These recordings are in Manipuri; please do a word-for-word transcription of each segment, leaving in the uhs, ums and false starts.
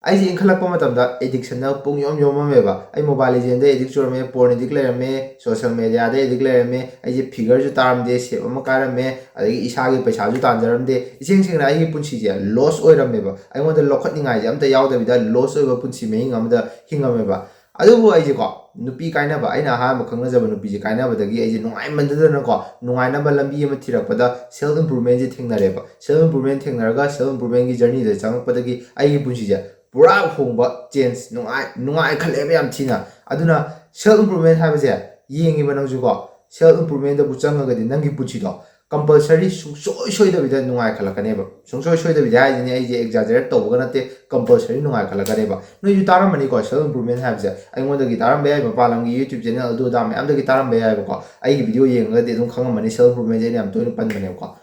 ꯑꯩꯁꯦ ꯏꯟꯈꯠꯂꯛꯄ ꯃꯇꯝꯗ ꯑꯦꯗꯤꯛꯁꯟꯅ ꯄꯨꯡ ꯌꯣꯝ ꯌꯣꯝꯃꯝꯃꯦꯕ꯫ ꯑꯩ ꯃꯣꯕꯥꯏꯜ ꯂꯤꯖꯦꯟꯗ ꯑꯦꯗꯤꯛ ꯆꯨꯔꯝꯃꯦ, ꯄꯣꯔꯟ ꯑꯦꯗꯤꯛ ꯂꯩꯔꯝꯃꯦ, ꯁꯣꯁꯦꯜ ꯃꯦꯗꯤꯌꯥꯗ ꯑꯦꯗꯤꯛ ꯂꯩꯔꯝꯃꯦ, ꯑꯩꯁꯦ ꯐꯤꯒꯔꯁꯨ ꯇꯥꯔꯝꯗꯦ, ꯁꯦꯞ ꯑꯃ ꯀꯥꯏꯔꯝꯃꯦ, ꯑꯗꯒꯤ ꯏꯁꯥꯒꯤ ꯄꯩꯁꯥꯁꯨ ꯇꯥꯟꯖꯔꯝꯗꯦ꯫ ꯏꯁꯦꯡ ꯁꯦꯡꯅ ꯑꯩꯒꯤ ꯄꯨꯟꯁꯤꯁꯦ ꯂꯣꯁ ꯑꯣꯏꯔꯝꯃꯦꯕ꯫ ꯑꯩꯉꯣꯟꯗ ꯂꯧꯈꯠꯅꯤꯡꯉꯥꯏꯁꯦ ꯑꯝꯇ ꯌꯥꯎꯗꯕꯤꯗ ꯂꯣꯁ ꯑꯣꯏꯕ ꯄꯨꯟꯁꯤ ꯃꯍꯤꯡ ꯑꯃꯗ ꯍꯤꯡꯉꯝꯃꯦꯕ꯫ ꯑꯗꯨꯕꯨ ꯑꯩꯁꯦꯀꯣ, ꯅꯨꯄꯤ ꯀꯥꯏꯅꯕ, ꯑꯩꯅ ꯑꯍꯥꯟꯕ ꯈꯪꯅꯖꯕ ꯅꯨꯄꯤꯁꯦ ꯀꯥꯏꯅꯕꯗꯒꯤ ꯑꯩꯁꯦ ꯅꯨꯡꯉꯥꯏꯃꯟꯗꯗꯅꯀꯣ, ꯅꯨꯡꯉꯥꯏꯅꯕ ꯂꯝꯕꯤ ꯑꯃ ꯊꯤꯔꯛꯄꯗ ꯁꯦꯜꯐ ꯏꯝꯄ꯭ꯔꯨꯚꯃꯦꯟꯁꯦ ꯊꯦꯡꯅꯔꯦꯕ꯫ ꯁꯦꯜꯐ ꯏꯝꯄ꯭ꯔꯨꯚꯃꯦꯟ ꯊꯦꯡꯅꯔꯒ ꯁꯦꯜꯐ ꯏꯝꯄ꯭ꯔꯨꯚꯃꯦꯟꯒꯤ ꯖꯔꯅꯤꯗ ꯆꯪꯉꯛꯄꯗꯒꯤ ꯑꯩꯒꯤ ꯄꯨꯟꯁꯤꯁꯦ ꯄꯨꯔꯥ ꯍꯣꯡꯕ, ꯆꯦꯟꯖ, ꯅꯨꯡꯉꯥꯏ ꯅꯨꯡꯉꯥꯏꯈꯠꯂꯦꯕ ꯌꯥꯝ ꯊꯤꯅ꯫ ꯑꯗꯨꯅ ꯁꯦꯜꯐ ꯏꯝꯄ꯭ꯔꯨꯚꯃꯦꯟ ꯍꯥꯏꯕꯁꯦ, ꯌꯦꯡꯉꯤꯕ ꯅꯪꯁꯨꯀꯣ, ꯁꯦꯜꯐ ꯏꯝꯄ꯭ꯔꯨꯚꯃꯦꯟꯗꯕꯨ ꯆꯪꯉꯒꯗꯤ ꯅꯪꯒꯤ ꯄꯨꯟꯁꯤꯗꯣ ꯀꯝꯄꯜꯁꯔꯤ ꯁꯨꯡꯁꯣꯏ ꯁꯣꯏꯗꯕꯤꯗ ꯅꯨꯡꯉꯥꯏꯈꯠꯂꯛꯀꯅꯦꯕ꯫ ꯁꯨꯡꯁꯣꯏ ꯁꯣꯏꯗꯕꯤꯗ ꯍꯥꯏꯁꯤꯅꯤ, ꯑꯩꯁꯦ ꯑꯦꯛꯖꯥꯖꯔꯦꯠ ꯇꯧꯕꯒ ꯅꯠꯇꯦ, ꯀꯝꯄꯜꯁꯔꯤ ꯅꯨꯡꯉꯥꯏꯈꯠꯂꯛꯀꯅꯦꯕ꯫ ꯅꯣꯏꯁꯨ ꯇꯥꯔꯝꯃꯅꯤꯀꯣ ꯁꯦꯜꯐ ꯏꯝꯄ꯭ꯔꯨꯚꯃꯦꯟ ꯍꯥꯏꯕꯁꯦ꯫ ꯑꯩꯉꯣꯟꯗꯒꯤ ꯇꯥꯔꯝꯕ ꯌꯥꯏ, ꯃꯄꯥꯟ ꯂꯝꯒꯤ ꯌꯨꯇ꯭ꯌꯨꯕ ꯆꯦꯅꯦꯜ ꯑꯗꯨ ꯑꯗꯥ ꯃꯌꯥꯝꯗꯒꯤ ꯇꯥꯔꯝꯕ ꯌꯥꯏꯕꯀꯣ꯫ ꯑꯩꯒꯤ ꯚꯤꯗꯤꯑꯣ ꯌꯦꯡꯉꯒꯗꯤ ꯑꯗꯨꯝ ꯈꯪꯉꯝꯃꯅꯤ ꯁꯦꯜꯐ ꯏꯝꯄ꯭ꯔꯨꯚꯃꯦꯟꯁꯦ ꯑꯩꯅ ꯌꯥꯝ ꯇꯣꯏꯅ ꯄꯟꯕꯅꯦꯕꯀꯣ꯫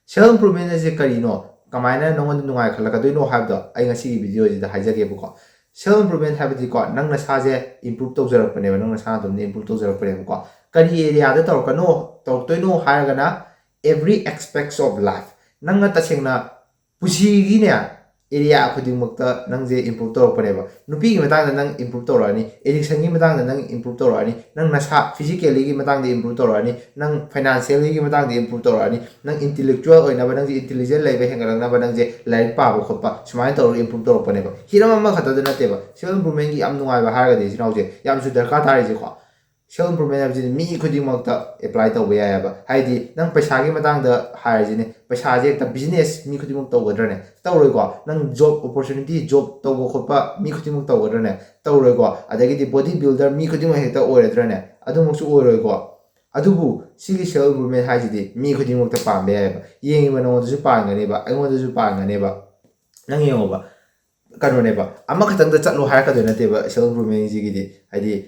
ꯁꯦꯜꯐ ꯏꯝꯄ꯭ꯔꯨꯚꯃꯦꯟ ꯑꯁꯤ ꯀꯔꯤꯅꯣ, ꯀꯃꯥꯏꯅ ꯅꯉꯣꯟꯗ ꯅꯨꯡꯉꯥꯏꯈꯠꯂꯛꯀꯗꯣꯏꯅꯣ ꯍꯥꯏꯕꯗꯣ ꯑꯩ ꯉꯁꯤꯒꯤ ꯚꯤꯗꯤꯑꯣꯁꯤꯗ ꯍꯥꯏꯖꯒꯦꯕꯀꯣ꯫ ꯁꯦꯜꯐ ꯏꯝꯄ꯭ꯔꯨꯚꯃꯦꯟ ꯍꯥꯏꯕꯗꯤꯀꯣ, ꯅꯪ ꯅꯁꯥꯁꯦ ꯏꯝꯄ꯭ꯔꯨꯚ ꯇꯧꯖꯔꯛꯄꯅꯦꯕ, ꯅꯪ ꯅꯁꯥ ꯅꯇꯣꯝꯇ ꯏꯝꯄ꯭ꯔꯨꯚ ꯇꯧꯖꯔꯛꯄꯅꯦꯕꯀꯣ꯫ ꯀꯔꯤ ꯑꯦꯔꯤꯌꯥꯗ ꯇꯧꯔꯛꯀꯅꯣ, ꯇꯧꯔꯛꯇꯣꯏꯅꯣ ꯍꯥꯏꯔꯒꯅ, every aspects of life꯫ ꯅꯪꯅ ꯇꯁꯦꯡꯅ ꯄꯨꯟꯁꯤꯒꯤꯅꯦ ꯑꯦꯔꯤꯌꯥ ꯈꯨꯗꯤꯡꯃꯛꯇ ꯅꯪꯁꯦ ꯏꯝꯄ꯭ꯔꯨꯚ ꯇꯧꯔꯛꯄꯅꯦꯕ꯫ ꯅꯨꯄꯤꯒꯤ ꯃꯇꯥꯡꯗ ꯅꯪ ꯏꯝꯄ꯭ꯔꯨꯚ ꯇꯧꯔꯛꯑꯅꯤ, ꯑꯦꯗꯤꯛꯁꯟꯒꯤ ꯃꯇꯥꯡꯗ ꯅꯪ ꯏꯝꯄ꯭ꯔꯨꯚ ꯇꯧꯔꯛꯑꯅꯤ, ꯅꯪ ꯅꯁꯥ ꯐꯤꯖꯤꯀꯦꯜꯂꯤꯒꯤ ꯃꯇꯥꯡꯗ ꯏꯝꯄ꯭ꯔꯨꯚ ꯇꯧꯔꯛꯑꯅꯤ, ꯅꯪ ꯐꯥꯏꯅꯥꯟꯁꯤꯌꯦꯜꯂꯤꯒꯤ ꯃꯇꯥꯡꯗ ꯏꯝꯄ꯭ꯔꯨꯚ ꯇꯧꯔꯛꯑꯅꯤ, ꯅꯪ ꯏꯟꯇꯦꯂꯦꯛꯆꯨꯋꯦꯜ ꯑꯣꯏꯅꯕ, ꯅꯪꯁꯦ ꯏꯟꯇꯦꯂꯤꯖꯦꯟ ꯂꯩꯕ ꯍꯦꯟꯒꯠꯂꯛꯅꯕ ꯅꯪꯁꯦ ꯂꯥꯏꯔꯤꯛ ꯄꯥꯕ ꯈꯣꯠꯄ ꯁꯨꯃꯥꯏꯅ ꯇꯧꯔꯒ ꯏꯝꯄ꯭ꯔꯨꯚ ꯇꯧꯔꯛꯄꯅꯦꯕ꯫ ꯍꯤꯔꯝ ꯑꯃꯈꯛꯇꯗ ꯅꯠꯇꯦꯕ꯫ ꯁꯦꯜꯐ ꯏꯝꯄ꯭ꯔꯨꯚꯃꯦꯟꯒꯤ ꯌꯥꯝ ꯅꯨꯡꯉꯥꯏꯕ ꯍꯥꯏꯔꯒꯗꯤ ꯏꯆꯤꯟ ꯏꯅꯥꯎꯁꯦ ꯌꯥꯝꯁꯨ ꯗꯔꯀꯥꯔ ꯇꯥꯔꯤꯁꯦꯀꯣ꯫ ꯁꯦꯜꯐ ꯏꯝꯄ꯭ꯔꯨꯚꯃꯦꯟ ꯍꯥꯏꯕꯁꯤꯗꯤ ꯃꯤ ꯈꯨꯗꯤꯡꯃꯛꯇ ꯑꯦꯄ꯭ꯂꯥꯏ ꯇꯧꯕ ꯌꯥꯏꯑꯕ꯫ ꯍꯥꯏꯗꯤ ꯅꯪ ꯄꯩꯁꯥꯒꯤ ꯃꯇꯥꯡꯗ ꯍꯥꯏꯔꯁꯤꯅꯦ, ꯄꯩꯁꯥꯁꯦ ꯍꯦꯛꯇ ꯕꯤꯖꯤꯅꯦꯁ ꯃꯤ ꯈꯨꯗꯤꯡꯃꯛ ꯇꯧꯒꯗ꯭ꯔꯅꯦ? ꯇꯧꯔꯣꯏꯀꯣ꯫ ꯅꯪ ꯖꯣꯕ ꯑꯣꯄꯣꯔꯆꯨꯅꯤꯇꯤ, ꯖꯣꯕ ꯇꯧꯕ ꯈꯣꯠꯄ ꯃꯤ ꯈꯨꯗꯤꯡꯃꯛ ꯇꯧꯒꯗ꯭ꯔꯅꯦ? ꯇꯧꯔꯣꯏꯀꯣ꯫ ꯑꯗꯒꯤꯗꯤ ꯕꯣꯗꯤ ꯕꯤꯜꯗꯔ ꯃꯤ ꯈꯨꯗꯤꯡꯃꯛ ꯍꯦꯛꯇ ꯑꯣꯏꯔꯗ꯭ꯔꯅꯦ? ꯑꯗꯨꯃꯛꯁꯨ ꯑꯣꯏꯔꯣꯏꯀꯣ꯫ ꯑꯗꯨꯕꯨ ꯁꯤꯒꯤ ꯁꯦꯜꯐ ꯏꯝꯄ꯭ꯔꯨꯚꯃꯦꯟ ꯍꯥꯏꯁꯤꯗꯤ ꯃꯤ ꯈꯨꯗꯤꯡꯃꯛꯇ ꯄꯥꯟꯕ ꯌꯥꯏꯑꯕ꯫ ꯌꯦꯡꯉꯤꯕ ꯅꯉꯣꯟꯗꯁꯨ ꯄꯥꯟꯒꯅꯦꯕ, ꯑꯩꯉꯣꯟꯗꯁꯨ ꯄꯥꯟꯒꯅꯦꯕ꯫ ꯅꯪ ꯌꯦꯡꯉꯣꯕ, ꯀꯩꯅꯣꯅꯦꯕ, ꯑꯃꯈꯛꯇꯪꯗ ꯆꯠꯂꯣ ꯍꯥꯏꯔꯛꯀꯗꯣꯏ ꯅꯠꯇꯦꯕ ꯁꯦꯜꯐ ꯏꯝꯄ꯭ꯔꯨꯚꯃꯦꯟꯁꯤꯒꯤꯗꯤ꯫ ꯍꯥꯏꯗꯤ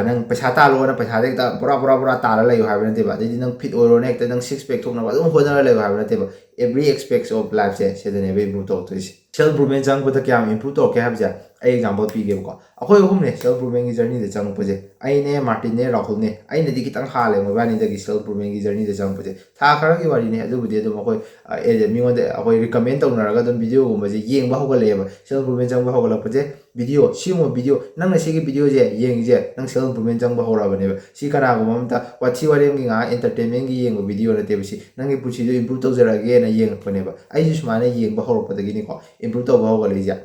ꯅꯪ ꯄꯩꯁꯥ ꯇꯥꯜꯂꯣꯅ ꯄꯩꯁꯥꯗ ꯍꯦꯛꯇ ꯕꯣꯔꯥ ꯕꯣꯔꯥ ꯕꯣꯔꯥ ꯇꯥꯜꯂ ꯂꯩꯌꯨ ꯍꯥꯏꯕ ꯅꯠꯇꯦꯕ꯫ ꯑꯗꯩꯗꯤ ꯅꯪ ꯐꯤꯠ ꯑꯣꯏꯔꯣꯅ ꯍꯦꯛꯇ ꯅꯪ ꯁꯤꯛꯁ ꯄꯦꯛ ꯊꯣꯛꯅꯕ ꯑꯗꯨꯝ ꯍꯣꯠꯅꯔ ꯂꯩꯌꯨ ꯍꯥꯏꯕ ꯅꯠꯇꯦꯕ꯫ Every aspects of lifeꯁꯦ ꯁꯤꯗꯅꯦꯕ ꯏꯝꯄ꯭ꯔꯨꯞ ꯇꯧꯔꯛꯇꯣꯏꯁꯦ꯫ ꯁꯦꯜꯐ ꯏꯝꯄ꯭ꯔꯨꯞꯃꯦꯟ ꯆꯪꯉꯛꯄꯗ ꯀꯌꯥꯝ ꯏꯝꯄ꯭ꯔꯨꯞ ꯇꯧꯔꯛꯀꯦ ꯍꯥꯏꯕꯁꯦ ꯑꯩ ꯑꯦꯛꯖꯥꯝꯄꯜ ꯄꯤꯒꯦꯕꯀꯣ꯫ ꯑꯩꯈꯣꯏ ꯑꯍꯨꯝꯅꯦ ꯁꯦꯜꯐ ꯏꯝꯄ꯭ꯔꯨꯞꯃꯦꯟꯒꯤ ꯖꯔꯅꯤꯗ ꯆꯪꯉꯛꯄꯁꯦ꯫ ꯑꯩꯅꯦ, ꯃꯥꯔꯇꯤꯟꯅꯦ, ꯔꯥꯍꯨꯜꯅꯦ꯫ ꯑꯩꯅꯗꯤ ꯈꯤꯇꯪ ꯍꯥꯜꯂꯦ ꯃꯣꯏꯕꯥꯅꯤꯗꯒꯤ ꯁꯦꯜꯐ ꯏꯝꯄ꯭ꯔꯨꯞꯃꯦꯟꯒꯤ ꯖꯔꯅꯤꯗ ꯆꯪꯉꯛꯄꯁꯦ꯫ ꯊꯥ ꯈꯔꯒꯤ ꯋꯥꯔꯤꯅꯦ꯫ ꯑꯗꯨꯕꯨꯗꯤ ꯑꯗꯨꯝ ꯑꯩꯈꯣꯏ ꯑꯦ ꯃꯤꯉꯣꯟꯗ ꯑꯩꯈꯣꯏ ꯔꯤꯀꯃꯦꯟ ꯇꯧꯅꯔꯒ ꯑꯗꯨꯝ ꯚꯤꯗꯤꯑꯣꯒꯨꯝꯕꯁꯦ ꯌꯦꯡꯕ ꯍꯧꯒꯠꯂꯛꯑꯦꯕ꯫ ꯁꯦꯜꯐ ꯏꯝꯄ꯭ꯔꯨꯞꯃꯦꯟ ꯆꯪꯕ ꯍꯧꯒꯠꯂꯛꯄꯁꯦ ꯚꯤꯗꯤꯑꯣ ꯁꯤꯒꯨꯝꯕ ꯚꯤꯗꯤꯑꯣ ꯅꯪꯅ ꯁꯤꯒꯤ ꯚꯤꯗꯤꯑꯣꯁꯦ ꯌꯦꯡꯉꯤꯁꯦ ꯅꯪ ꯁꯦꯜꯐ ꯏꯝꯄ꯭ꯔꯨꯞꯃꯦꯟ ꯆꯪꯕ ꯍꯧꯔꯛꯑꯕꯅꯦꯕ꯫ ꯁꯤ ꯀꯅꯥꯒꯨꯝꯕ ꯑꯝꯇ ꯋꯥꯊꯤ ꯋꯥꯔꯦꯝꯒꯤ ꯉꯥꯏꯍꯥꯛ ꯑꯦꯟꯇꯔꯇꯦꯟꯃꯦꯟꯒꯤ ꯌꯦꯡꯕ ꯚꯤꯗꯤꯑꯣ ꯅꯠꯇꯦꯕ꯫ ꯁꯤ ꯅꯪꯒꯤ ꯄꯨꯟꯁꯤꯗꯣ ꯏꯝꯄ꯭ꯔꯨꯞ ꯇꯧꯖꯔꯛꯑꯒꯦꯅ ꯌꯦꯡꯉꯛꯄꯅꯦꯕ꯫ ꯑꯩꯁꯨ ꯁꯨꯃꯥꯏꯅ ꯌꯦꯡꯕ ꯍꯧꯔꯛꯄꯗꯒꯤꯅꯤꯀꯣ ꯏꯝꯄ꯭ꯔꯨꯞ ꯇꯧꯕ ꯍꯧꯒꯠꯂꯛꯏꯁꯦ꯫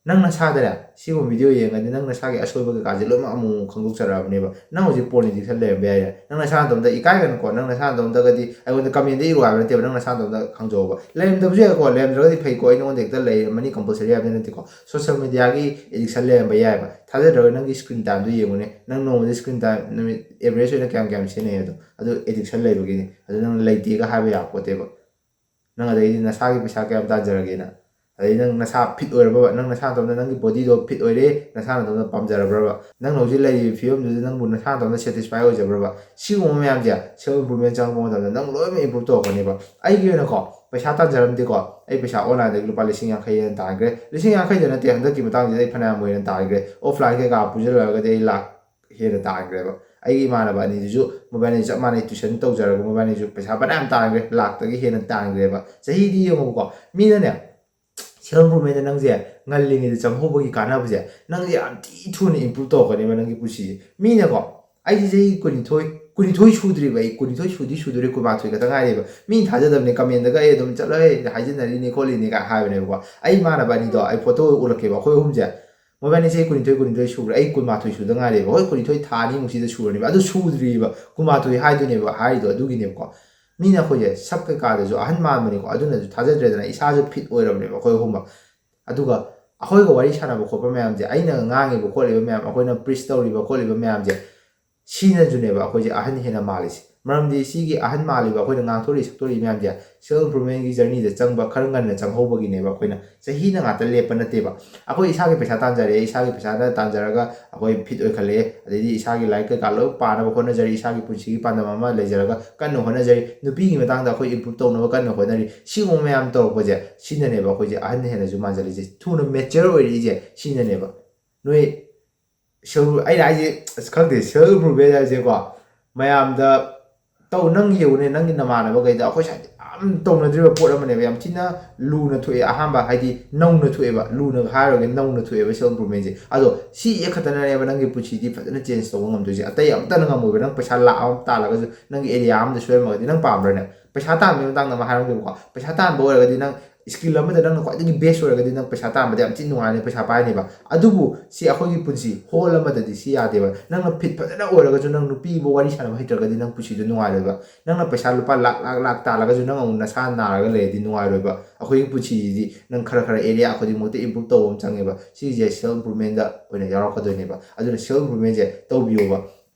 ꯅꯪ ꯅꯁꯥꯗꯅꯦ ꯁꯤꯒꯨꯝꯕ ꯚꯤꯗꯤꯑꯣ ꯌꯦꯡꯉꯗꯤ ꯅꯪ ꯅꯁꯥꯒꯤ ꯑꯁꯣꯏꯕ ꯀꯩꯀꯥꯁꯦ ꯂꯣꯏꯅꯃꯛ ꯑꯃꯨꯛ ꯑꯃꯨꯛ ꯈꯪꯗꯣꯛꯆꯔꯛꯑꯕꯅꯦꯕ꯫ ꯅꯪ ꯍꯧꯖꯤꯛ ꯄꯣꯔꯟ ꯑꯦꯗꯤꯛꯁꯟ ꯂꯩꯔꯝꯕ ꯌꯥꯏꯌꯦ꯫ ꯅꯪ ꯅꯁꯥ ꯅꯇꯣꯝꯇ ꯏꯀꯥꯏꯒꯅꯨꯀꯣ꯫ ꯅꯪ ꯅꯁꯥ ꯅꯇꯣꯝꯇꯒꯗꯤ ꯑꯩꯉꯣꯟꯗ ꯀꯃꯦꯟꯗ ꯏꯔꯣ ꯍꯥꯏꯕ ꯅꯠꯇꯦꯕ꯫ ꯅꯪ ꯅꯁꯥ ꯅꯇꯣꯝꯇ ꯈꯪꯖꯧꯕ꯫ ꯂꯩꯔꯝꯗꯕꯁꯨ ꯌꯥꯏꯀꯣ꯫ ꯂꯩꯔꯝꯗ꯭ꯔꯒꯗꯤ ꯐꯩꯀꯣ꯫ ꯑꯩ ꯅꯉꯣꯟꯗ ꯍꯦꯛꯇ ꯂꯩꯔꯝꯃꯅꯤ ꯀꯝꯄꯜꯁꯔꯤ ꯍꯥꯏꯕꯗꯤ ꯅꯠꯇꯦꯀꯣ꯫ ꯁꯣꯁꯦꯜ ꯃꯦꯗꯤꯌꯥꯒꯤ ꯑꯦꯗꯤꯛꯁꯟ ꯂꯩꯔꯝꯕ ꯌꯥꯏꯌꯦꯕ꯫ ꯊꯥꯖꯗ꯭ꯔꯒ ꯅꯪꯒꯤ ꯁ꯭ꯀ꯭ꯔꯤꯟ ꯇꯥꯏꯝꯗꯣ ꯌꯦꯡꯉꯨꯅꯦ꯫ ꯅꯪ ꯅꯣꯡꯃꯗ ꯁ꯭ꯀ꯭ꯔꯤꯟ ꯇꯥꯏꯝ ꯅꯨꯃꯤꯠ ꯑꯦꯚꯔꯦꯖ ꯑꯣꯏꯅ ꯀꯌꯥꯝ ꯀꯌꯥꯝ ꯁꯤꯖꯤꯟꯅꯩ ꯑꯗꯣ꯫ ꯑꯗꯨ ꯑꯦꯗꯤꯛꯁꯟ ꯂꯩꯕꯒꯤꯅꯤ꯫ ꯑꯗꯨ ꯅꯪ ꯂꯩꯇꯦꯒ ꯍꯥꯏꯕ ꯌꯥꯄꯣꯠꯇꯦꯕ꯫ ꯅꯪ ꯑꯗꯩꯗꯤ ꯅꯁꯥꯒꯤ ꯄꯩꯁꯥ ꯀꯌꯥꯝ ꯇꯥꯟꯖꯔꯒꯦꯅ? ꯑꯗꯩ ꯅꯪ ꯅꯁꯥ ꯐꯤꯠ ꯑꯣꯏꯔꯕꯕ? ꯅꯪ ꯅꯁꯥ ꯅꯇꯣꯝꯇ ꯅꯪꯒꯤ ꯕꯣꯗꯤꯗꯣ ꯐꯤꯠ ꯑꯣꯏꯔꯦ, ꯅꯁꯥ ꯅꯇꯣꯝꯇ ꯄꯥꯝꯖꯔꯕ꯭ꯔꯕ? ꯅꯪꯅ ꯍꯧꯖꯤꯛ ꯂꯩꯔꯤꯕ ꯐꯤꯕꯝꯗꯨꯗ ꯅꯪꯕꯨ ꯅꯁꯥ ꯅꯇꯣꯝꯇ ꯁꯦꯇꯤꯁꯐꯥꯏ ꯑꯣꯏꯖꯕ꯭ꯔꯕ? ꯁꯤꯒꯨꯝꯕ ꯃꯌꯥꯝꯁꯦ ꯁꯦꯜꯐ ꯏꯝꯄ꯭ꯔꯨꯞꯃꯦꯟ ꯆꯪꯉꯛꯄ ꯃꯇꯝꯗ ꯅꯪ ꯂꯣꯏꯅꯃꯛ ꯏꯝꯄ꯭ꯔꯨꯞ ꯇꯧꯔꯛꯀꯅꯦꯕ꯫ ꯑꯩꯒꯤ ꯑꯣꯏꯅꯀꯣ, ꯄꯩꯁꯥ ꯇꯥꯟꯖꯔꯝꯗꯦꯀꯣ꯫ ꯑꯩ ꯄꯩꯁꯥ ꯑꯣꯟꯂꯥꯏꯟꯗꯒꯤ ꯂꯨꯄꯥ ꯂꯤꯁꯤꯡ ꯌꯥꯡꯈꯩ ꯍꯦꯟꯅ ꯇꯥꯟꯈ꯭ꯔꯦ꯫ ꯂꯤꯁꯤꯡ ꯌꯥꯡꯈꯩꯗ ꯅꯠꯇꯦ, ꯍꯟꯗꯛꯀꯤ ꯃꯇꯥꯡꯁꯤꯗ ꯑꯩ ꯐꯅꯌꯥꯝ ꯑꯣꯏꯅ ꯇꯥꯟꯈ꯭ꯔꯦ꯫ ꯑꯣꯐꯂꯥꯏꯟ ꯀꯩꯀꯥ ꯄꯨꯟꯁꯤꯜꯂꯛꯑꯒꯗꯤ ꯑꯩ ꯂꯥꯛ ꯍꯦꯟꯅ ꯇꯥꯟꯈ꯭ꯔꯦꯕ꯫ ꯑꯩꯒꯤ ꯏꯃꯥꯟꯅꯕ ꯑꯅꯤꯗꯨꯁꯨ ꯃꯣꯏꯕꯥꯅꯤ ꯆꯞ ꯃꯥꯟꯅꯩ, ꯇ꯭ꯌꯨꯁꯟ ꯇꯧꯖꯔꯒ ꯃꯣꯏꯕꯥꯅꯤꯁꯨ ꯄꯩꯁꯥ ꯐꯅꯌꯥꯝ ꯇꯥꯟꯈ꯭ꯔꯦ, ꯂꯥꯛꯇꯒꯤ ꯍꯦꯟꯅ ꯇꯥꯟꯈ꯭ꯔꯦꯕ꯫ ꯆꯍꯤꯗꯤ ꯌꯦꯡꯉꯨꯀꯣ, ꯃꯤꯅꯅꯦ ꯁꯦꯜꯐ ꯏꯝꯄ꯭ꯔꯨꯞꯃꯦꯟꯗ ꯅꯪꯁꯦ ꯉꯜꯂꯤꯉꯩꯗ ꯆꯪꯍꯧꯕꯒꯤ ꯀꯥꯟꯅꯕꯁꯦ ꯅꯪꯁꯦ ꯌꯥꯝ ꯊꯤ ꯊꯨꯅ ꯏꯝꯄ꯭ꯔꯨꯞ ꯇꯧꯔꯛꯀꯅꯦꯕ ꯅꯪꯒꯤ ꯄꯨꯟꯁꯤꯁꯦ꯫ ꯃꯤꯅꯀꯣ, ꯑꯩꯁꯦ ꯆꯍꯤ ꯀꯨꯟꯅꯤꯊꯣꯏ, ꯀꯨꯟꯅꯤꯊꯣꯏ ꯁꯨꯗ꯭ꯔꯤꯕ, ꯑꯩ ꯀꯨꯟꯅꯤꯊꯣꯏ ꯁꯨꯗꯤ ꯁꯨꯗꯣꯔꯦ, ꯀꯨꯟꯃꯥꯊꯣꯏ ꯈꯛꯇ ꯉꯥꯏꯔꯦꯕ꯫ ꯃꯤ ꯊꯥꯖꯗꯕꯅꯦ, ꯀꯃꯦꯟꯗꯒ ꯑꯩ ꯑꯗꯨꯝ ꯆꯠꯂꯣꯍꯦ, ꯍꯥꯏꯖꯤꯟꯅꯔꯤꯅꯤ ꯈꯣꯠꯂꯤꯅꯤ ꯀꯥꯏ ꯍꯥꯏꯕꯅꯦꯕꯀꯣ꯫ ꯑꯩ ꯏꯃꯥꯟꯅꯕ ꯑꯅꯤꯗꯣ ꯑꯩ ꯐꯣꯇꯣ ꯎꯠꯂꯛꯀꯦꯕ, ꯑꯩꯈꯣꯏ ꯑꯍꯨꯝꯁꯦ ꯃꯣꯏꯕꯥꯅꯤ ꯆꯍꯤ ꯀꯨꯟꯅꯤꯊꯣꯏ, ꯀꯨꯟꯅꯤꯊꯣꯏ ꯁꯨꯈ꯭ꯔꯦ, ꯑꯩ ꯀꯨꯟꯃꯥꯊꯣꯏ ꯁꯨꯗ ꯉꯥꯏꯔꯦꯕ꯫ ꯍꯣꯏ, ꯀꯨꯟꯅꯤꯊꯣꯏ ꯊꯥ ꯑꯅꯤꯃꯨꯛꯁꯤꯗ ꯁꯨꯔꯅꯦꯕ, ꯑꯗꯨ ꯁꯨꯗ꯭ꯔꯤꯕ ꯀꯨꯟꯃꯥꯊꯣꯏ ꯍꯥꯏꯗꯣꯏꯅꯦꯕ, ꯍꯥꯏꯔꯤꯗꯣ ꯑꯗꯨꯒꯤꯅꯦꯕꯀꯣ꯫ ꯃꯤꯅ ꯑꯩꯈꯣꯏꯁꯦ ꯁꯛ ꯀꯩꯀꯥꯗꯁꯨ ꯑꯍꯟ ꯃꯥꯟꯕꯅꯤꯀꯣ, ꯑꯗꯨꯅꯁꯨ ꯊꯥꯖꯗ꯭ꯔꯦꯗꯅ, ꯏꯁꯥꯁꯨ ꯐꯤꯠ ꯑꯣꯏꯔꯕꯅꯦꯕ ꯑꯩꯈꯣꯏ ꯑꯍꯨꯝꯃꯛ꯫ ꯑꯗꯨꯒ ꯑꯩꯈꯣꯏꯒ ꯋꯥꯔꯤ ꯁꯥꯟꯅꯕ ꯈꯣꯠꯄ ꯃꯌꯥꯝꯁꯦ, ꯑꯩꯅ ꯉꯥꯡꯉꯤꯕ ꯈꯣꯠꯂꯤꯕ ꯃꯌꯥꯝ, ꯑꯩꯈꯣꯏꯅ ꯄ꯭ꯔꯤꯁ ꯇꯧꯔꯤꯕ ꯈꯣꯠꯂꯤꯕ ꯃꯌꯥꯝꯁꯦ, ꯁꯤꯅꯁꯨꯅꯦꯕ ꯑꯩꯈꯣꯏꯁꯦ ꯑꯍꯟ ꯍꯦꯟꯅ ꯃꯥꯜꯂꯤꯁꯦ꯫ ꯃꯔꯝꯗꯤ ꯁꯤꯒꯤ ꯑꯍꯟ ꯃꯥꯜꯂꯤꯕ ꯑꯩꯈꯣꯏꯅ ꯉꯥꯡꯊꯣꯔꯛꯏ ꯁꯛꯇꯣꯔꯛꯏ ꯃꯌꯥꯝꯁꯦ self improvementꯀꯤ journeyꯗ ꯆꯪꯕ ꯈꯔ ꯉꯟꯅ ꯆꯪꯍꯧꯕꯒꯤꯅꯦꯕ꯫ ꯑꯩꯈꯣꯏꯅ ꯆꯍꯤꯅ ꯉꯥꯛꯇ ꯂꯦꯞꯄ ꯅꯠꯇꯦꯕ꯫ ꯑꯩꯈꯣꯏ ꯏꯁꯥꯒꯤ ꯄꯩꯁꯥ ꯇꯥꯟꯖꯔꯦ, ꯏꯁꯥꯒꯤ ꯄꯩꯁꯥꯅ ꯇꯥꯟꯖꯔꯒ ꯑꯩꯈꯣꯏ fit ꯑꯣꯏꯈꯠꯂꯛꯑꯦ, ꯑꯗꯩꯗꯤ ꯏꯁꯥꯒꯤ ꯂꯥꯏꯔꯤꯛ ꯀꯩꯀꯥ ꯂꯣꯏ ꯄꯥꯅꯕ ꯍꯣꯠꯅꯖꯔꯤ, ꯏꯁꯥꯒꯤ ꯄꯨꯟꯁꯤꯒꯤ ꯄꯥꯟꯗꯝ ꯑꯃ ꯂꯩꯖꯔꯒ ꯀꯟꯅ ꯍꯣꯠꯅꯖꯔꯤ, ꯅꯨꯄꯤꯒꯤ ꯃꯇꯥꯡꯗ ꯑꯩꯈꯣꯏ improve ꯇꯧꯅꯕ ꯀꯟꯅ ꯍꯣꯠꯅꯔꯤ꯫ ꯁꯤꯒꯨꯝꯕ ꯃꯌꯥꯝ ꯇꯧꯔꯛꯄꯁꯦ ꯁꯤꯅꯅꯦꯕ ꯑꯩꯈꯣꯏꯁꯦ ꯑꯍꯟ ꯍꯦꯟꯅꯁꯨ ꯃꯥꯟꯖꯜꯂꯤꯁꯦ, ꯊꯨꯅ mature ꯑꯣꯏꯔꯛꯏꯁꯦ ꯁꯤꯅꯅꯦꯕ꯫ ꯅꯣꯏ self, ꯑꯩꯅ ꯍꯥꯏꯁꯦ ꯑꯁ ꯈꯪꯗꯦ, self improvement ꯍꯥꯏꯁꯦꯀꯣ, ꯃꯌꯥꯝꯗ ꯇꯧ, ꯅꯪ ꯌꯦꯡꯉꯨꯅꯦ, ꯅꯪꯒꯤ ꯅꯃꯥꯟꯅꯕꯈꯩꯗ ꯑꯩꯈꯣꯏ ꯁ꯭ꯋꯥꯏꯗ ꯌꯥꯝ ꯇꯧꯅꯗ꯭ꯔꯤꯕ ꯄꯣꯠ ꯑꯃꯅꯦꯕ, ꯌꯥꯝ ꯊꯤꯅ ꯂꯨꯅ ꯊꯣꯛꯑꯦ꯫ ꯑꯍꯥꯟꯕ ꯍꯥꯏꯗꯤ ꯅꯧꯅ ꯊꯣꯛꯑꯦꯕ, ꯂꯨꯅ ꯍꯥꯏꯔꯨꯔꯒ ꯅꯧꯅ ꯊꯣꯛꯑꯦꯕ self improvementꯁꯦ꯫ ꯑꯗꯣ ꯁꯤ ꯍꯦꯛ ꯈꯛꯇꯅꯅꯦꯕ ꯅꯪꯒꯤ ꯄꯨꯟꯁꯤꯗꯤ ꯐꯖꯅ change ꯇꯧꯕ ꯉꯝꯗꯣꯏꯁꯦ, ꯑꯇꯩ ꯑꯝꯇꯅ ꯉꯝꯃꯣꯏꯕ꯫ ꯅꯪ ꯄꯩꯁꯥ ꯂꯥꯛ ꯑꯃ ꯇꯥꯜꯂꯒꯁꯨ ꯅꯪꯒꯤ area ꯑꯃꯗ ꯁꯣꯏꯔꯝꯃꯒꯗꯤ ꯅꯪ ꯄꯥꯝꯕ꯭ꯔꯅꯦ? ꯄꯩꯁꯥ ꯇꯥꯟꯕꯒꯤ ꯃꯇꯥꯡꯗ ꯑꯃ ꯍꯥꯏꯔꯝꯒꯦꯕꯀꯣ, ꯄꯩꯁꯥ ꯇꯥꯟꯕ ꯑꯣꯏꯔꯒꯗꯤ ꯅꯪ skill ꯑꯃꯗ ꯅꯪꯅ ꯈ꯭ꯋꯥꯏꯗꯒꯤ best ꯑꯣꯏꯔꯒꯗꯤ ꯅꯪ ꯄꯩꯁꯥ ꯇꯥꯟꯕꯗ ꯌꯥꯝ ꯊꯤꯅ ꯅꯨꯡꯉꯥꯏꯅꯤ, ꯄꯩꯁꯥ ꯄꯥꯏꯅꯦꯕ꯫ ꯑꯗꯨꯕꯨ ꯁꯤ ꯑꯩꯈꯣꯏꯒꯤ ꯄꯨꯟꯁꯤ ꯍꯣꯜ ꯑꯃꯗꯗꯤ ꯁꯤ ꯌꯥꯗꯦꯕ꯫ ꯅꯪꯅ fit ꯐꯖꯅ ꯑꯣꯏꯔꯒꯁꯨ ꯅꯪ ꯅꯨꯄꯤꯕꯨ ꯋꯥꯔꯤ ꯁꯥꯟꯅꯕ ꯍꯩꯇ꯭ꯔꯒꯗꯤ ꯅꯪ ꯄꯨꯟꯁꯤꯗꯣ ꯅꯨꯡꯉꯥꯏꯔꯣꯏꯕ꯫ ꯅꯪꯅ ꯄꯩꯁꯥ ꯂꯨꯄꯥ ꯂꯥꯛ ꯂꯥꯛ ꯂꯥꯛ ꯇꯥꯜꯂꯒꯁꯨ ꯅꯪ ꯑꯃꯨꯛ ꯅꯁꯥ ꯅꯥꯔꯒ ꯂꯩꯔꯗꯤ ꯅꯨꯡꯉꯥꯏꯔꯣꯏꯕ꯫ ꯑꯩꯈꯣꯏꯒꯤ ꯄꯨꯟꯁꯤꯁꯤꯗꯤ ꯅꯪ ꯈꯔ ꯈꯔ area ꯈꯨꯗꯤꯡꯃꯛꯇ improve ꯇꯧꯕ ꯑꯃ ꯆꯪꯉꯦꯕ꯫ ꯁꯤꯁꯦ self improvementꯗ ꯑꯣꯏꯅ ꯌꯥꯎꯔꯛꯀꯗꯣꯏꯅꯦꯕ꯫ ꯑꯗꯨꯅ self improvementꯁꯦ ꯇꯧꯕꯤꯌꯣꯕ꯫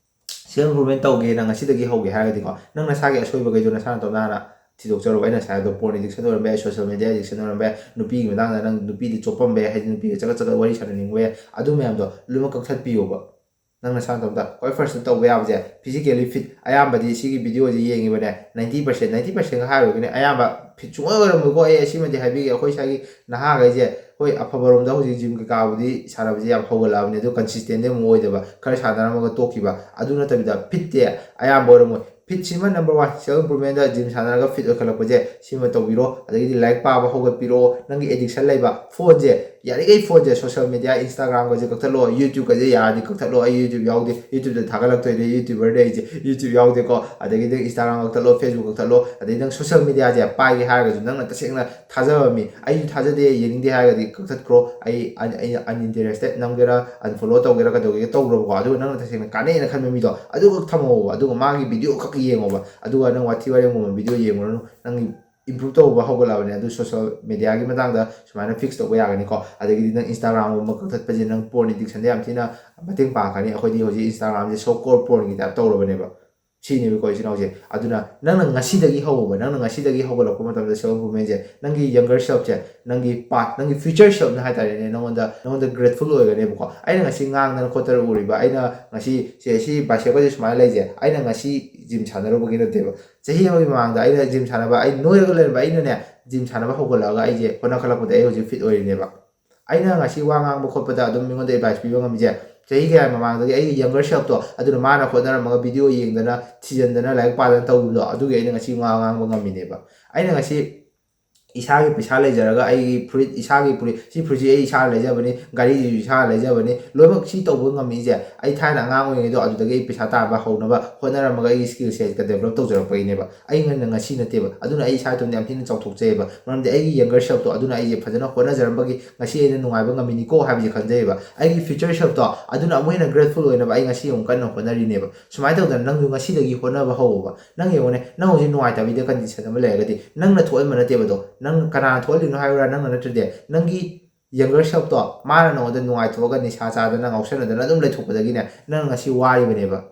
Self improvement ꯇꯧꯒꯦ, ꯅꯪ ꯉꯁꯤꯗꯒꯤ ꯍꯧꯒꯦ ꯍꯥꯏꯔꯒꯗꯤꯀꯣ, ꯅꯪ ꯅꯁꯥꯒꯤ ꯑꯁꯣꯏꯕꯈꯩꯗꯣ ꯅꯁꯥ ꯅꯇꯣꯝꯇ ꯍꯥꯟꯅ ꯊꯤꯗꯣꯛꯆꯔꯣꯕ꯫ ꯑꯩꯅ ꯉꯁꯥꯏ ꯍꯥꯏꯕꯗꯣ porn addiction ꯑꯣꯏꯔꯝꯕ ꯌꯥꯏ, social media addiction ꯑꯣꯏꯔꯝꯕ ꯌꯥꯏ, ꯅꯨꯄꯤꯒꯤ ꯃꯇꯥꯡꯗ ꯅꯪ ꯅꯨꯄꯤꯗ ꯆꯣꯞꯄꯝꯕ ꯌꯥꯏ, ꯍꯥꯏꯗꯤ ꯅꯨꯄꯤꯒ ꯆꯒꯠ ꯆꯒꯠ ꯋꯥꯔꯤ ꯁꯥꯟꯅꯅꯤꯡꯕ ꯌꯥꯏ, ꯑꯗꯨ ꯃꯌꯥꯝꯗꯣ ꯂꯣꯏꯅꯃꯛ ꯀꯛꯊꯠꯄꯤꯌꯣꯕ꯫ ꯅꯪ ꯅꯁꯥ ꯅꯇꯣꯝꯇ ꯈ꯭ꯋꯥꯏ firstꯇ ꯇꯧꯕ ꯌꯥꯕꯁꯦ physically fit꯫ ꯑꯌꯥꯝꯕꯗꯤ ꯁꯤꯒꯤ videoꯁꯦ ꯌꯦꯡꯉꯤꯕꯅꯦ ninety percent, ninety percentꯒ ꯍꯥꯏꯔꯨꯔꯒꯅꯦ, ꯑꯌꯥꯝꯕ fit ꯁꯨꯡꯑꯣꯏ ꯑꯣꯏꯔꯝꯃꯣꯏꯀꯣ꯫ ꯑꯩ ꯑꯁꯤꯃꯗꯤ ꯍꯥꯏꯕꯤꯒꯦ, ꯑꯩꯈꯣꯏ ꯁ꯭ꯋꯥꯏꯒꯤ ꯅꯍꯥꯈꯩꯁꯦ, ꯍꯣꯏ, ꯑꯐꯕꯔꯣꯝꯗ ꯍꯧꯖꯤꯛ gym ꯀꯩꯀꯥꯕꯨꯗꯤ ꯁꯥꯟꯅꯕꯁꯦ ꯌꯥꯝ ꯍꯧꯒꯠꯂꯛꯑꯕꯅꯦ, ꯑꯗꯣ consistentꯗꯤ ꯑꯃꯨꯛ ꯑꯣꯏꯗꯕ, ꯈꯔ ꯁꯥꯟꯅꯔꯝꯃꯒ ꯇꯣꯛꯈꯤꯕ꯫ ꯑꯗꯨ ꯅꯠꯇꯕꯤꯗ fitꯇꯤ ꯑꯌꯥꯝꯕ ꯑꯣꯏꯔꯝꯃꯣꯏ꯫ Fitꯁꯤꯃ number one, self improvementꯗ gym ꯁꯥꯟꯅꯔꯒ fit ꯑꯣꯏꯈꯠꯂꯛꯄꯁꯦ, ꯁꯤꯃ ꯇꯧꯕꯤꯔꯣ꯫ ꯑꯗꯒꯤꯗꯤ ꯂꯥꯏꯔꯤꯛ ꯄꯥꯕ ꯍꯧꯒꯠꯄꯤꯔꯣ, ꯅꯪꯒꯤ addiction ꯂꯩꯕ phoneꯁꯦ, ꯌꯥꯔꯤꯈꯩ phoneꯁꯦ, social media, Instagramꯒꯁꯦ ꯀꯛꯊꯠꯂꯣ, YouTubeꯀꯁꯦ ꯌꯥꯔꯗꯤ ꯀꯛꯊꯠꯂꯣ꯫ ꯑꯩ YouTube ꯌꯥꯎꯗꯦ, YouTubeꯇ ꯊꯥꯒꯠꯂꯛꯇꯣꯏꯅꯦ, YouTuberꯅꯦ ꯑꯩꯁꯦ, YouTube ꯌꯥꯎꯗꯦꯀꯣ꯫ ꯑꯗꯒꯤꯗꯤ Instagram ꯀꯛꯊꯠꯂꯣ, Facebook ꯀꯛꯊꯠꯂꯣ꯫ ꯑꯗꯩ ꯅꯪ social mediaꯁꯦ ꯄꯥꯏꯒꯦ ꯍꯥꯏꯔꯒꯁꯨ, ꯅꯪꯅ ꯇꯁꯦꯡꯅ ꯊꯥꯖꯕ ꯃꯤ, "ꯑꯩꯁꯨ ꯊꯥꯖꯗꯦ, ꯌꯦꯡꯅꯤꯡꯗꯦ" ꯍꯥꯏꯔꯒꯗꯤ ꯀꯛꯊꯠꯈ꯭ꯔꯣ꯫ ꯑꯩ ꯑꯩ uninterested ꯅꯝꯒꯦꯔꯥ, unfollow ꯇꯧꯒꯦꯔꯥ, ꯀꯩꯗꯧꯒꯦ ꯇꯧꯈ꯭ꯔꯣꯕꯀꯣ꯫ ꯑꯗꯨꯒ ꯅꯪꯅ ꯇꯁꯦꯡꯅ ꯀꯥꯟꯅꯩꯅ ꯈꯟꯕ ꯃꯤꯗꯣ ꯑꯗꯨꯈꯛ ꯊꯝꯍꯧꯕ, ꯑꯗꯨꯒ ꯃꯥꯒꯤ video ꯈꯛ ꯌꯦꯡꯉꯣꯕ꯫ ꯑꯗꯨꯒ ꯅꯪ ꯋꯥꯊꯤ ꯋꯥꯔꯦꯝꯒꯨꯝꯕ video ꯌꯦꯡꯉꯨꯔꯅꯨ꯫ ꯅꯪꯒꯤ improve ꯇꯧꯕ ꯍꯧꯒꯠꯂꯛꯑꯕꯅꯦ꯫ ꯑꯗꯨ social mediaꯒꯤ ꯃꯇꯥꯡꯗ ꯁꯨꯃꯥꯏꯅ fix ꯇꯧꯕ ꯌꯥꯒꯅꯤꯀꯣ꯫ ꯑꯗꯒꯤꯗꯤ ꯅꯪ Instagramꯒꯨꯝꯕ ꯀꯛꯊꯠꯄꯁꯦ ꯅꯪ porn addictionꯗ ꯌꯥꯝ ꯊꯤꯅ ꯃꯇꯦꯡ ꯄꯥꯡꯉꯛꯀꯅꯤ꯫ ꯑꯩꯈꯣꯏꯗꯤ ꯍꯧꯖꯤꯛ Instagramꯁꯦ so called pornꯒꯤ type ꯇꯧꯔꯕꯅꯦꯕ꯫ ꯁꯤꯅꯦꯕꯀꯣ ꯏꯆꯤꯟ ꯏꯅꯥꯎꯁꯦ꯫ ꯑꯗꯨꯅ ꯅꯪꯅ ꯉꯁꯤꯗꯒꯤ ꯍꯧꯕ, ꯅꯪꯅ ꯉꯁꯤꯗꯒꯤ ꯍꯧꯒꯠꯂꯛꯄ ꯃꯇꯝꯗ self improvement ꯁꯦ ꯅꯪꯒꯤ younger self ꯁꯦ, ꯅꯪꯒꯤ past, ꯅꯪꯒꯤ future self ꯅ ꯍꯥꯏꯇꯥꯔꯦꯅꯦ, ꯅꯉꯣꯟꯗ ꯅꯉꯣꯟꯗ grateful ꯑꯣꯏꯒꯅꯦꯕꯀꯣ꯫ ꯑꯩꯅ ꯉꯁꯤ ꯉꯥꯡꯗꯅ ꯈꯣꯠꯇꯅ ꯎꯔꯤꯕ, ꯑꯩꯅ ꯉꯁꯤ ꯁꯦ ꯁꯤ bicycle ꯁꯦ ꯁꯨꯃꯥꯏꯅ ꯂꯩꯁꯦ, ꯑꯩꯅ ꯉꯁꯤ gym ꯁꯥꯟꯅꯔꯨꯕꯒꯤ ꯅꯠꯇꯦꯕ꯫ ꯆꯍꯤ ꯑꯃꯒꯤ ꯃꯃꯥꯡꯗ ꯑꯩꯅ gym ꯁꯥꯟꯅꯕ, ꯑꯩ ꯅꯣꯏꯔꯒ ꯂꯩꯔꯝꯕ ꯑꯩꯅꯅꯦ, gym ꯁꯥꯟꯅꯕ ꯍꯧꯒꯠꯂꯛꯑꯒ ꯑꯩꯁꯦ ꯍꯣꯠꯅꯈꯠꯂꯛꯄꯗ ꯑꯩ ꯍꯧꯖꯤꯛ fit ꯑꯣꯏꯔꯤꯅꯦꯕ꯫ ꯑꯩꯅ ꯉꯁꯤ ꯋꯥ ꯉꯥꯡꯕ ꯈꯣꯠꯄꯗ ꯑꯗꯨꯝ ꯃꯤꯉꯣꯟꯗ advice ꯄꯤꯕ ꯉꯝꯃꯤꯁꯦ, ꯆꯍꯤ ꯀꯌꯥ ꯃꯃꯥꯡꯗꯒꯤ ꯑꯩꯒꯤ younger self ꯇꯣ, ꯑꯗꯨꯅ ꯃꯥꯅ ꯍꯣꯠꯅꯔꯝꯃꯒ video ꯌꯦꯡꯗꯅ, ꯊꯤꯖꯤꯟꯗꯅ, ꯂꯥꯏꯔꯤꯛ ꯄꯥꯗꯅ ꯇꯧꯕꯗꯣ, ꯑꯗꯨꯒꯤ ꯑꯩꯅ ꯉꯁꯤ ꯋꯥ ꯉꯥꯡꯕ ꯉꯝꯃꯤꯅꯦꯕ꯫ ꯑꯩꯅ ꯉꯁꯤ ꯏꯁꯥꯒꯤ ꯄꯩꯁꯥ ꯂꯩꯖꯔꯒ, ꯑꯩꯒꯤ ꯐꯨꯔꯤꯠ, ꯏꯁꯥꯒꯤ ꯐꯨꯔꯤꯠ, ꯁꯤ ꯐꯨꯔꯤꯠꯁꯤ ꯑꯩ ꯏꯁꯥꯅ ꯂꯩꯖꯕꯅꯤ, ꯒꯥꯔꯤꯁꯤꯁꯨ ꯏꯁꯥꯅ ꯂꯩꯖꯕꯅꯤ, ꯂꯣꯏꯅꯃꯛ ꯁꯤ ꯇꯧꯕ ꯉꯝꯃꯤꯁꯦ ꯑꯩ ꯊꯥꯏꯅ ꯑꯉꯥꯡ ꯑꯣꯏꯔꯤꯉꯩꯗꯣ ꯑꯗꯨꯗꯒꯤ ꯑꯩ ꯄꯩꯁꯥ ꯇꯥꯟꯕ ꯍꯧꯅꯕ ꯍꯣꯠꯅꯔꯝꯃꯒ ꯑꯩꯒꯤ skill set ꯀ develop ꯇꯧꯖꯔꯛꯄꯒꯤꯅꯦꯕ꯫ ꯑꯩ ꯉꯟꯅ ꯉꯁꯤ ꯅꯠꯇꯦꯕ꯫ ꯑꯗꯨꯅ ꯑꯩ ꯏꯁꯥ ꯏꯇꯣꯝꯇ ꯌꯥꯝ ꯊꯤꯅ ꯆꯥꯎꯊꯣꯛꯆꯩꯑꯕ꯫ ꯃꯔꯝꯗꯤ ꯑꯩꯒꯤ younger self ꯇꯣ ꯑꯗꯨꯅ ꯑꯩꯁꯦ ꯐꯖꯅ ꯍꯣꯠꯅꯖꯔꯝꯕꯒꯤ ꯉꯁꯤ ꯑꯩꯅ ꯅꯨꯡꯉꯥꯏꯕ ꯉꯝꯃꯤꯅꯤꯀꯣ ꯍꯥꯏꯕꯁꯦ ꯈꯪꯖꯩꯑꯕ꯫ ꯑꯩꯒꯤ future self ꯇꯣ ꯑꯗꯨꯅ ꯑꯃꯨꯛ ꯍꯦꯟꯅ grateful ꯑꯣꯏꯅꯕ ꯑꯩ ꯉꯁꯤ ꯑꯃꯨꯛ ꯀꯟꯅ ꯍꯣꯠꯅꯔꯤꯅꯦꯕ꯫ ꯁꯨꯃꯥꯏꯅ ꯇꯧꯗꯅ ꯅꯪꯁꯨ ꯉꯁꯤꯗꯒꯤ ꯍꯣꯠꯅꯕ ꯍꯧꯕ꯫ ꯅꯪ ꯌꯦꯡꯉꯨꯅꯦ, ꯅꯪ ꯍꯧꯖꯤꯛ ꯅꯨꯡꯉꯥꯏꯇꯕꯤꯗ condition ꯑꯃ ꯂꯩꯔꯒꯗꯤ ꯅꯪꯅ ꯊꯣꯛꯍꯟꯕ ꯅꯠꯇꯦꯕ ꯑꯗꯣ꯫ ꯅꯪ ꯀꯅꯥꯅ ꯊꯣꯛꯍꯜꯂꯤꯅꯣ ꯍꯥꯏꯕ꯭ꯔꯥ? ꯅꯪꯅ ꯅꯠꯇ꯭ꯔꯗꯤ ꯅꯪꯒꯤ younger self ꯇꯣ, ꯃꯥꯅ ꯅꯉꯣꯟꯗ ꯅꯨꯡꯉꯥꯏꯊꯣꯛꯑꯒ ꯅꯤꯁꯥ ꯆꯥꯗꯅ ꯉꯥꯎꯁꯟꯅꯗꯅ ꯑꯗꯨꯝ ꯂꯩꯊꯣꯛꯄꯗꯒꯤꯅꯦ, ꯅꯪ ꯉꯁꯤ ꯋꯥꯔꯤꯕꯅꯦꯕ꯫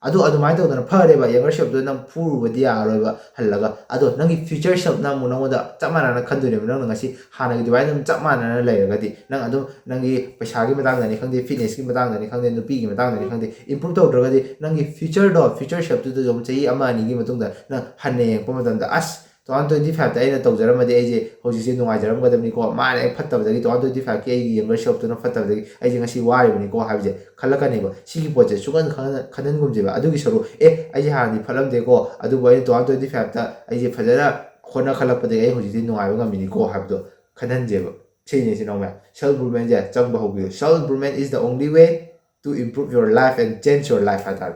ꯑꯗꯣ ꯑꯗꯨꯃꯥꯏꯅ ꯇꯧꯗꯅ ꯐꯔꯦꯕ, younger self ꯇꯣ ꯅꯪ ꯐꯨꯔꯨꯕꯗꯤ ꯌꯥꯔꯔꯣꯏꯕ ꯍꯜꯂꯒ꯫ ꯑꯗꯣ ꯅꯪꯒꯤ future self ꯅ ꯑꯃꯨꯛ ꯅꯉꯣꯟꯗ ꯆꯞ ꯃꯥꯟꯅꯅ ꯈꯟꯗꯣꯏꯅꯦꯕ꯫ ꯅꯪꯅ ꯉꯁꯤ ꯍꯥꯟꯅꯒꯤ ꯑꯗꯨꯃꯥꯏꯅ ꯑꯗꯨꯝ ꯆꯞ ꯃꯥꯟꯅꯅ ꯂꯩꯔꯒꯗꯤ, ꯅꯪ ꯑꯗꯨꯝ ꯅꯪꯒꯤ ꯄꯩꯁꯥꯒꯤ ꯃꯇꯥꯡꯗꯅꯤ ꯈꯪꯗꯦ, fitness ꯀꯤ ꯃꯇꯥꯡꯗꯅꯤ ꯈꯪꯗꯦ, ꯅꯨꯄꯤꯒꯤ ꯃꯇꯥꯡꯗꯅꯤ ꯈꯪꯗꯦ, improve ꯇꯧꯗ꯭ꯔꯒꯗꯤ ꯅꯪꯒꯤ future ꯗꯣ, future self ꯇꯨꯗꯁꯨ ꯑꯃꯨꯛ ꯆꯍꯤ ꯑꯃ ꯑꯅꯤꯒꯤ ꯃꯇꯨꯡꯗ ꯅꯪ ꯍꯟꯅ ꯌꯦꯡꯉꯛꯄ ꯃꯇꯝꯗ, "ꯑꯁ, two thousand twenty five ꯇ ꯑꯩꯅ ꯇꯧꯖꯔꯝꯃꯗꯤ ꯑꯩꯁꯦ ꯍꯧꯖꯤꯛꯁꯦ ꯅꯨꯡꯉꯥꯏꯖꯔꯝꯒꯗꯕꯅꯤꯀꯣ, ꯃꯥꯅ ꯑꯩ ꯐꯠꯇꯕꯗꯒꯤ, two thousand twenty five ꯀꯤ ꯑꯩꯒꯤ younger self ꯇꯨꯅ ꯐꯠꯇꯕꯗꯒꯤ ꯑꯩꯁꯦ ꯉꯁꯤ ꯋꯥꯔꯤꯕꯅꯤꯀꯣ" ꯍꯥꯏꯕꯁꯦ ꯈꯜꯂꯛꯀꯅꯦꯕ꯫ ꯁꯤꯒꯤ ꯄꯣꯠꯁꯦ ꯁꯨꯡꯈꯟ ꯈꯟ-, ꯈꯟꯍꯟꯒꯨꯝꯁꯦꯕ꯫ ꯑꯗꯨꯒꯤ ꯁꯔꯨꯛ, "ꯑꯦ, ꯑꯩꯁꯦ ꯍꯥꯟꯅꯗꯤ ꯐꯠꯂꯝꯗꯦꯀꯣ, ꯑꯗꯨꯕꯨ ꯑꯩꯅ two thousand twenty five ꯇ ꯑꯩꯁꯦ ꯐꯖꯅ ꯍꯣꯠꯅꯈꯠꯂꯛꯄꯗꯒꯤ ꯑꯩ ꯍꯧꯖꯤꯛꯇꯤ ꯅꯨꯡꯉꯥꯏꯕ ꯉꯝꯃꯤꯅꯤꯀꯣ" ꯍꯥꯏꯕꯗꯣ ꯈꯟꯍꯟꯁꯦꯕ꯫ ꯁꯤꯅꯤ ꯏꯆꯤꯟ ꯏꯅꯥꯎ ꯃꯌꯥꯝ, self improvement ꯁꯦ ꯆꯪꯕ ꯍꯧꯕꯤꯌꯨ꯫ Self improvement is the only way to improve your life and change your life ꯍꯥꯏꯇꯥꯔꯦ꯫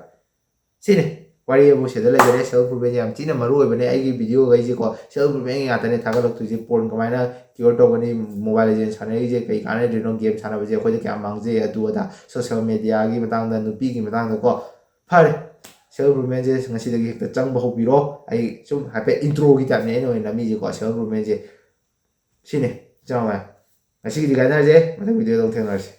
ꯁꯤꯅꯤ꯫ ꯋꯥꯔꯤ ꯑꯕꯨ ꯁꯤꯗ ꯂꯩꯖꯔꯦ꯫ Self improvement ꯁꯦ ꯌꯥꯝ ꯊꯤꯅ ꯃꯔꯨ ꯑꯣꯏꯕꯅꯦ꯫ ꯑꯩꯒꯤ video ꯈꯩꯁꯦꯀꯣ, self improvement ꯉꯥꯛꯇꯅꯦ ꯊꯥꯒꯠꯂꯛꯇꯣꯏꯁꯦ꯫ Porn ꯀꯃꯥꯏꯅ cure ꯇꯧꯒꯅꯤ, mobile legend ꯁꯥꯟꯅꯔꯤꯁꯦ ꯀꯩ ꯀꯥꯟꯅꯗ꯭ꯔꯤꯅꯣ, game ꯁꯥꯟꯅꯕꯁꯦ ꯑꯩꯈꯣꯏꯗ ꯀꯌꯥꯝ ꯃꯥꯡꯖꯩ, ꯑꯗꯨ ꯑꯗꯥ, social media ꯒꯤ ꯃꯇꯥꯡꯗ, ꯅꯨꯄꯤꯒꯤ ꯃꯇꯥꯡꯗꯀꯣ꯫ ꯐꯔꯦ, self improvement ꯁꯦ ꯉꯁꯤꯗꯒꯤ ꯍꯦꯛꯇ ꯆꯪꯕ ꯍꯧꯕꯤꯔꯣ꯫ ꯑꯩ ꯁꯨꯝ ꯍꯥꯏꯐꯦꯠ intro ꯒꯤ type ꯅꯦ ꯑꯩꯅ ꯑꯣꯏꯅ ꯅꯝꯃꯤꯁꯦꯀꯣ, self improvement ꯁꯦ꯫ ꯁꯤꯅꯤ, ꯏꯆꯤꯟ ꯏꯅꯥꯎ ꯃꯌꯥꯝ꯫ ꯉꯁꯤꯒꯤꯗꯤ ꯀꯥꯏꯅꯔꯁꯦ, ꯃꯊꯪ video ꯗ ꯑꯃꯨꯛ ꯊꯦꯡꯅꯔꯁꯦ꯫